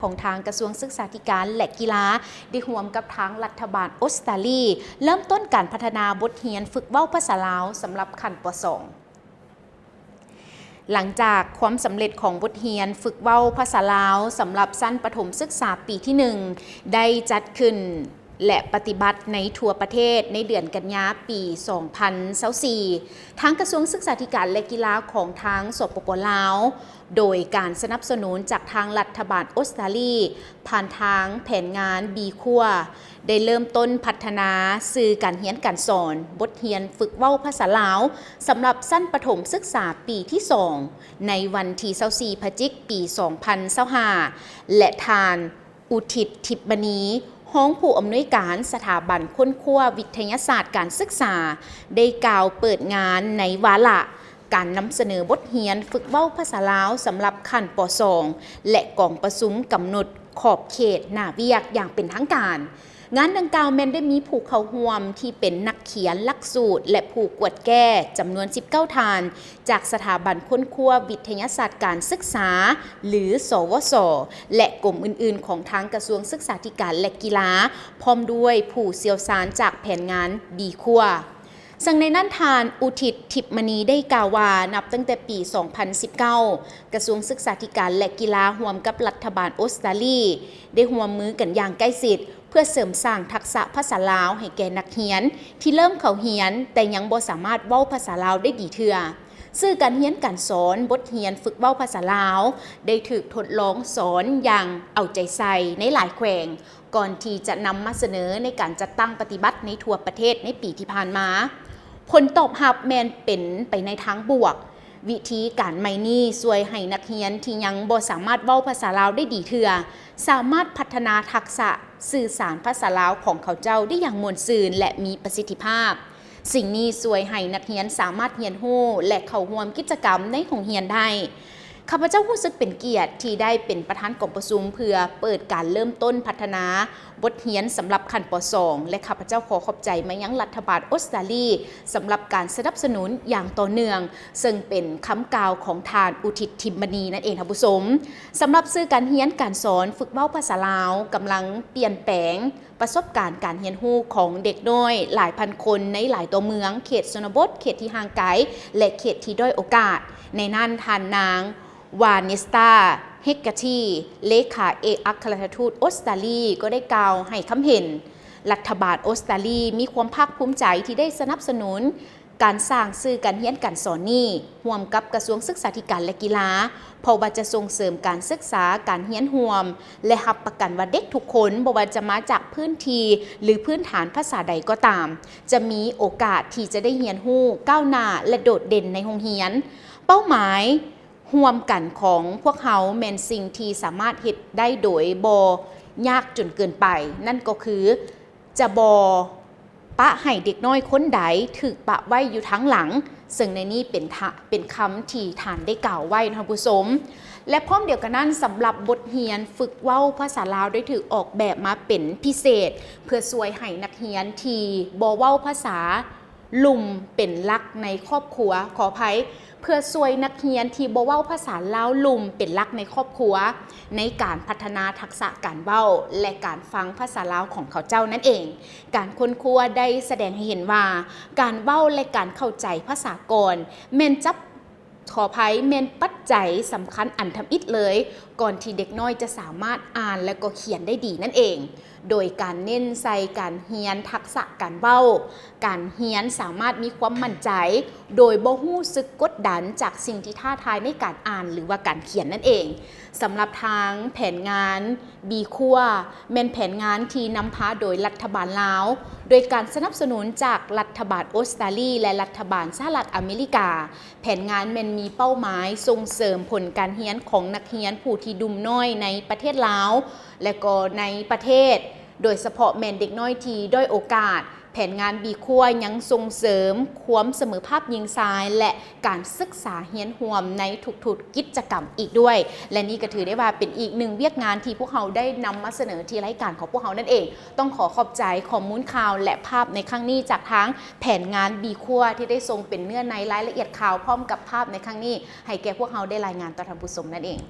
ຂອງທາງກະຊວງສຶກສາທິການ ແລະ ກິລາ ໄດ້ຮ່ວມກັບທາງລັດຖະບານອົດສະຕາລີ ເລີ່ມຕົ້ນການພັດທະນາບົດຮຽນຝຶກເວົ້າພາສາລາວສຳລັບຂັ້ນ ປ.ສອງ. ຫຼັງຈາກຄວາມສຳເລັດຂອງບົດຮຽນຝຶກເວົ້າພາສາລາວສຳລັບຊັ້ນປະຖົມສຶກສາປີທີໜຶ່ງ ໄດ້ຈັດຂຶ້ນ ແລະ ປະຕິບັດໃນທົ່ວປະເທດໃນເດືອນກັນຍາປີສອງພັນຊາວສີ່ ທາງກະຊວງສຶກສາທິການ ແລະ ກິລາຂອງທາງ ສປປ ລາວ ໂດຍການສະໜັບສະໜູນຈາກທາງລັດຖະບານອົດສະຕາລີ ຜ່ານທາງແຜນງານ B Core ໄດ້ເລີ່ມຕົ້ນພັດທະນາສື່ການຮຽນການສອນ ບົດຮຽນຝຶກເວົ້າພາສາລາວ ສຳລັບຊັ້ນປະຖົມສຶກສາປີທີສອງ ໃນວັນທີຊາວສີ່ ພະຈິກ ປີສອງພັນຊາວຫ້າ ແລະ ທ່ານ ອຸທິດ ທິບມະນີ ຮອງຜູ້ອຳນວຍການສະຖາບັນຄົ້ນຄວ້າວິທະຍາສາດການສຶກສາ ໄດ້ກ່າວເປີດງານໃນວາລະການນຳສະເໜີບົດຮຽນຝຶກເວົ້າພາສາລາວສຳລັບຂັ້ນ ປ.ສອງ ແລະ ກອງປະຊຸມກຳນົດຂອບເຂດໜ້າວຽກຢ່າງເປັນທາງການ. ງານດັ່ງກ່າວແມ່ນໄດ້ມີຜູ້ເຂົ້າຮ່ວມທີ່ເປັນນັກຂຽນຫຼັກສູດ ແລະ ຜູ້ກວດແກ້ຈຳນວນສິບເກົ້າທ່ານ ຈາກສະຖາບັນຄົ້ນຄວ້າວິທະຍາສາດການສຶກສາ ຫຼື ສວສ ແລະ ກົມອື່ນໆຂອງທາງກະຊວງສຶກສາທິການ ແລະ ກິລາ ພ້ອມດ້ວຍຜູ້ຊ່ຽວຊານຈາກແຜນງານ B Core. ເຊິ່ງໃນນັ້ນທ່ານ ອຸທິດ ທິບມະນີ ໄດ້ກ່າວວ່າ ນັບຕັ້ງແຕ່ປີສອງພັນສິບເກົ້າ ກະຊວງສຶກສາທິການ ແລະ ກິລາ ຮ່ວມກັບລັດຖະບານອົດສະຕາລີ ໄດ້ຮ່ວມມືກັນຢ່າງໃກ້ຊິດ ເພື່ອເສີມສ້າງທັກສະພາສາລາວໃຫ້ແກ່ນັກຮຽນທີ່ເລີ່ມເຂົ້າຮຽນ ແຕ່ຍັງບໍ່ສາມາດເວົ້າພາສາລາວໄດ້ດີເທື່ອ. ສື່ການຮຽນການສອນ ບົດຮຽນຝຶກເວົ້າພາສາລາວ ໄດ້ຖືກທົດລອງສອນຢ່າງເອົາໃຈໃສ່ໃນຫຼາຍແຂວງ ກ່ອນທີ່ຈະນຳມາສະເໜີໃນການຈັດຕັ້ງປະຕິບັດໃນທົ່ວປະເທດໃນປີທີ່ຜ່ານມາ. ຜົນຕອບຮັບແມ່ນເປັນໄປໃນທາງບວກ. ວິທີການໃໝ່ນີ້ຊ່ວຍໃຫ້ນັກຮຽນທີ່ຍັງບໍ່ສາມາດເວົ້າພາສາລາວໄດ້ດີເທື່ອ ສາມາດພັດທະນາທັກສະສື່ສານພາສາລາວຂອງເຂົາເຈົ້າໄດ້ຢ່າງມ່ວນຊື່ນ ແລະ ມີປະສິດທິພາບ. ສິ່ງນີ້ຊ່ວຍໃຫ້ນັກຮຽນສາມາດຮຽນຮູ້ ແລະ ເຂົ້າຮ່ວມກິດຈະກຳໃນໂຮງຮຽນໄດ້. ຂ້າພະເຈົ້າຮູ້ສຶກເປັນກຽດທີ່ໄດ້ເປັນປະທານກອງປະຊຸມເພື່ອເປີດການເລີ່ມຕົ້ນພັດທະນາ ບົດຮຽນສຳລັບຂັ້ນ ປ.ສອງ ແລະ ຂ້າພະເຈົ້າຂໍຂອບໃຈມາຍັງລັດຖະບານອົດສະຕາລີ ສຳລັບການສະໜັບສະໜູນຢ່າງຕໍ່ເນື່ອງ, ເຊິ່ງເປັນຄຳກ່າວຂອງທ່ານ ອຸທິດ ທິມມະນີ ນັ້ນເອງທ່ານຜູ້ຊົມ. ສຳລັບສື່ການຮຽນການສອນຝຶກເວົ້າພາສາລາວກຳລັງປ່ຽນແປງປະສົບການການຮຽນຮູ້ຂອງເດັກນ້ອຍຫຼາຍພັນຄົນໃນຫຼາຍຕົວເມືອງ, ເຂດຊົນນະບົດ, ເຂດທີ່ຫ່າງໄກ ແລະ ເຂດທີ່ດ້ອຍໂອກາດ. ໃນນັ້ນທ່ານນາງ ວາເນສຕາ ເຮັກກາທີ ເລຂາເອກອັກຄະລັດຖະທູດອົດສະຕາລີ ກໍໄດ້ກ່າວໃຫ້ຄຳເຫັນ, ລັດຖະບານອົດສະຕາລີມີຄວາມພາກພູມໃຈທີ່ໄດ້ສະໜັບສະໜູນການສ້າງສື່ການຮຽນການສອນນີ້ ຮ່ວມກັບກະຊວງສຶກສາທິການ ແລະ ກິລາ ເພາະວ່າຈະສົ່ງເສີມການສຶກສາ, ການຮຽນຮ່ວມ ແລະ ຮັບປະກັນວ່າເດັກທຸກຄົນ, ບໍ່ວ່າຈະມາຈາກພື້ນທີ່ ຫຼື ພື້ນຖານພາສາໃດກໍຕາມ, ຈະມີໂອກາດທີ່ຈະໄດ້ຮຽນຮູ້, ກ້າວໜ້າ ແລະ ໂດດເດັ່ນໃນໂຮງຮຽນ. ເປົ້າໝາຍ ຮ່ວມກັນຂອງພວກເຮົາແມ່ນສິ່ງທີ່ສາມາດເຮັດໄດ້ໂດຍບໍ່ຍາກຈົນເກີນໄປ, ນັ້ນກໍຄືຈະບໍ່ປະໃຫ້ເດັກນ້ອຍຄົນໃດຖືກປະໄວ້ຢູ່ທາງຫຼັງ, ເຊິ່ງໃນນີ້ເປັນທະ ເປັນຄຳທີ່ທ່ານໄດ້ກ່າວໄວ້ນະທ່ານຜູ້ຊົມ. ແລະ ພ້ອມດຽວກັນນັ້ນ, ສຳລັບບົດຮຽນຝຶກເວົ້າພາສາລາວໄດ້ຖືກອອກແບບມາເປັນພິເສດ ເພື່ອຊ່ວຍໃຫ້ນັກຮຽນທີ່ບໍ່ເວົ້າພາສາ ລຸ່ມເປັນຫຼັກໃນຄອບຄົວ, ຂໍອະໄພ, ເພື່ອຊ່ວຍນັກຮຽນທີ່ບໍ່ເວົ້າພາສາລາວລຸ່ມເປັນຫຼັກໃນຄອບຄົວ ໃນການພັດທະນາທັກສະການເວົ້າ ແລະ ການຟັງພາສາລາວຂອງເຂົາເຈົ້ານັ້ນເອງ. ການຄົ້ນຄວ້າໄດ້ສະແດງໃຫ້ເຫັນວ່າ ການເວົ້າ ແລະ ການເຂົ້າໃຈພາສາກ່ອນ ແມ່ນຈັບ ຂໍອະໄພ, ແມ່ນປັດໄຈສຳຄັນອັນທຳອິດເລີຍ ກ່ອນທີ່ເດັກນ້ອຍຈະສາມາດອ່ານ ແລະ ກໍຂຽນໄດ້ດີນັ້ນເອງ. ໂດຍການເນັ້ນໃສ່ການຮຽນທັກສະການເວົ້າ, ການຮຽນສາມາດມີຄວາມໝັ້ນໃຈ ໂດຍບໍ່ຮູ້ສຶກກົດດັນຈາກສິ່ງທີ່ທ້າທາຍໃນການອ່ານ ຫຼືວ່າການຂຽນນັ້ນເອງ. ສຳລັບທາງແຜນງານ B Core ແມ່ນແຜນງານທີ່ນຳພາໂດຍລັດຖະບານລາວ ໂດຍການສະໜັບສະໜູນຈາກລັດຖະບານອົດສະຕາລີ ແລະ ລັດຖະບານສະຫະລັດອາເມລິກາ. ແຜນງານແມ່ນມີເປົ້າໝາຍສົ່ງເສີມຜົນການຮຽນຂອງນັກຮຽນຜູ້ທີ່ດຸ່ມນ້ອຍໃນປະເທດລາວ ແລະ ກໍໃນປະເທດ, ໂດຍສະເພາະແມ່ນເດັກນ້ອຍທີ່ດ້ອຍໂອກາດ. ແຜນງານ B Core ຍັງສົ່ງເສີມຄວາມສະເໝີພາບຍິງຊາຍ ແລະ ການສຶກສາຮຽນຮ່ວມໃນທຸກໆກິດຈະກຳອີກດ້ວຍ. ແລະ ນີ້ກໍຖືໄດ້ວ່າເປັນອີກໜຶ່ງວຽກງານທີ່ພວກເຮົາໄດ້ນຳມາສະເໜີທີ່ລາຍການຂອງພວກເຮົານັ້ນເອງ. ຕ້ອງຂໍຂອບໃຈຂໍ້ມູນຂ່າວ ແລະ ພາບໃນຄັ້ງນີ້ຈາກທາງແຜນງານ B Core ທີ່ໄດ້ສົ່ງເປັນເນື້ອໃນລາຍລະອຽດຂ່າວ ພ້ອມກັບພາບໃນຄັ້ງນີ້ ໃຫ້ແກ່ພວກເຮົາໄດ້ລາຍງານຕໍ່ທ່ານຜູ້ຊົມນັ້ນເອງ.